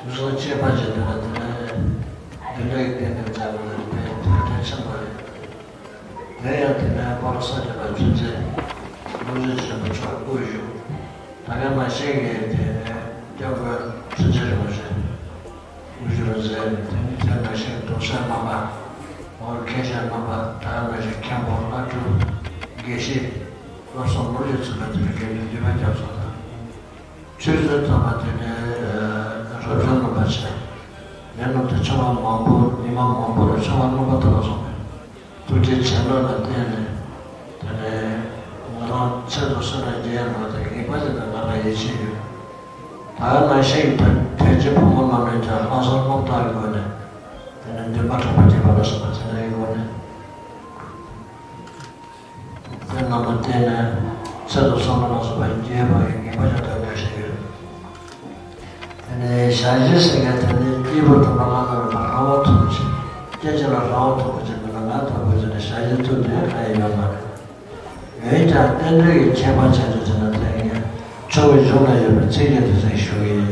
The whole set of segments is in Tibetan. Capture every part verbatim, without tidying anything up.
ཐུགས་བསམ་བསྐྱེད་པ་བྱས་ཏེ་ན་དེ་ནས་འདི་འདྲའི་རྟེན་འབྲེལ་བྱ་དགོས་པའི་ཐུགས་རྗེ་ཆེན་པོ་རེད། དེ་ཡང་དེ་ནས་པཱ་ལགས་སངས་རྒྱས་པ་ཆོས་མཛད་བློ་གྲོས་ཆེན་པོ་མཆོག་དབུ་བཞུགས། ད་ག་ནང་བཞིན་གྱི་དེ་ནས་སྐྱབས་མགོན་ཆོས་རྗེ་རིན་པོ་ཆེ་དབུ་བཞུགས་མཛད། དེ་ནས་དེ་ནང་བཞིན་གདུང་སྲས་རྣམ་པ་འོག་མཁན་ཞལ་རྣམ་པ་ད་ག་ནང་བཞིན་མཁན་པོ་བླ་སྤྲུལ་དགེ་བཤེས་བློ་བཟང་ནོར་བུ་ཚུད་པ་དེ་ནས་དགེ་འདུན་འདུས་པ་རྒྱ་མཚོ་དང་། ཆོས་རྩེ་ཚང་མ་དེ་ནས་རབ་བྱུང་རྣམ་པ་བྱས། ལས་རྣམས་དེ་ཆེ་བ་མང་པོ་ཉི་མ་མང་པོ་ལ་ཆེ་བ་རྣམ་པ་ཐོབ་པ་སོང་བས་ཐུགས་རྗེ་ཆེ་ལོ་ལ་བརྟེན་ནས་དེ་ནས་ང་རང་ཆེད་དུ་གསོལ་རས་རྒྱས་ཡང་ལོ་དང་ངེས་པ་དེ་དང་ང་ལ་ཡིད་ཆེས་ཡོད། ད་ནང་བཞིན་དེ་དེ་རྗེ་ཕོ་མོ་རྣམས་ནས་ཀྱང་ལྷག་བསམ་རྣམ་དག་གི་སྒོ་ནས་དེ་ནས་འདུན་པ་དྲག་པོ་སྐྱེས་པ་ལ་སོགས་པ་དེ་འདྲ་ཡི་སྒོ་ནས། དེ་རྣམས་ལ་བརྟེན་ནས་ཚེ་དང་བསོད་ནམས་ལ་སོགས་པ་རྒྱས་པ་ཡི་ངེས་པ་ཡང་དག་འདོད་བཞིན་ཡོད། དེ་ནས་ཞལ་བཞེས་ཟེར་མཁན་དེ་ནི་སྐྱེས་བུ་དམ་པ་བླ་ན་མེད་པ་རང་དབང་ཐོབ་པ་ཞིག་སྐད་ཅིག་ལ་རང་དབང་ཐོབ་པ་ཅིག་མིན་ན་ང་ལྟ་བུ་ཅིག་ནས་ཞལ་བཞེས་ཐུབ་དེ་གང་ཡང་ཡོད་མ་རེད། འོན་ཀྱང་རྟེན་འབྲེལ་གྱི་ཁྱད་པར་ཆ་ཚུལ་བྱས་ན་དེ་ཡིན་ཆོ་གའི་གཞུང་ན་ཡོད་པའི་ཚིག་རྒྱན་དེ་ཚོ་ཞུ་གི་ཡིན།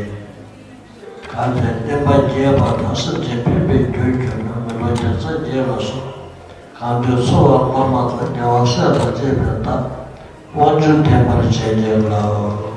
གལ་ཏེ་བསྟན་པ་རྒྱས་པ་དང་སེམས་ཅན་ཕན་པའི་རྒྱུར་གྱུར་ན། མི་ལོ་བརྒྱ་རྩ་བརྒྱད་ལ་སོགས་གང་འདུལ་འཚོ་བ་བླ་མ་དང་། རྒྱལ་བ་སྲས་དང་བཅས་པའི་བདག་དབང་ཕྱུག་བསྟེན་པར་བྱས་ཀྱིན་ལགས།